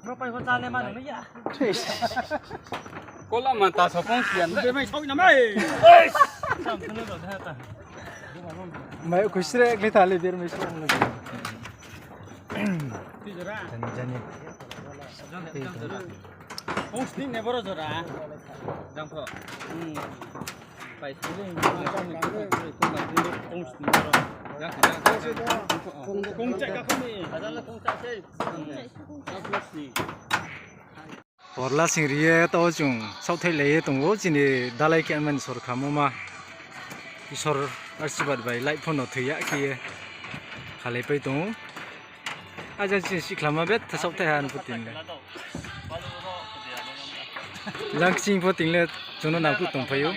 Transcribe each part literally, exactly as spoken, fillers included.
Bro, pai ho chale ma nung ya. Kola mata sopong sian. Ber mai sau na mai. Mai kusre ekli thale ber mai sau na. Ti jora. Jani jani. Pong sni ne boro jora. Jang pho. Hmm. Pai sini, kong chak ka kong ni. Porla sing ri ye tao chung saohthaih lai ye tong ou, chini dalai khe mani sor khamo ma. Isor arsirbad bai light phone no thoi ya khe ye khalai pai tong ou. Ajang chini sikhla ma betha saohthaih ha ni pho ting le. Jang kching pho ting le chung no nangkhruh tongphai ou.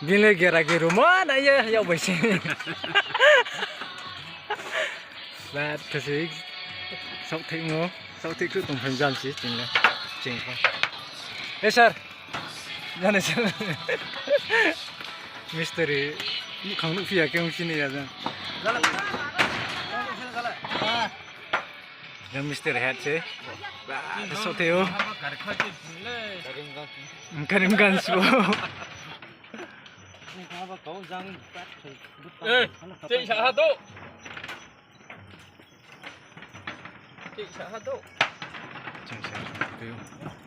Bini le gera geru ma nai ye yak bai se. Betha se saohthaih mo, saohthaih khruh tongphai jam se ting le. Ching pho. Eh, sir. Jani sir. Mistri, muhkhang nuhphi ya khe ong sini ya jang. Jang mistri head se. Ba, saohthaih ou. Karimganj bo. Eh, cek sa ha to. Cek sa ha to. Cek sa ha to.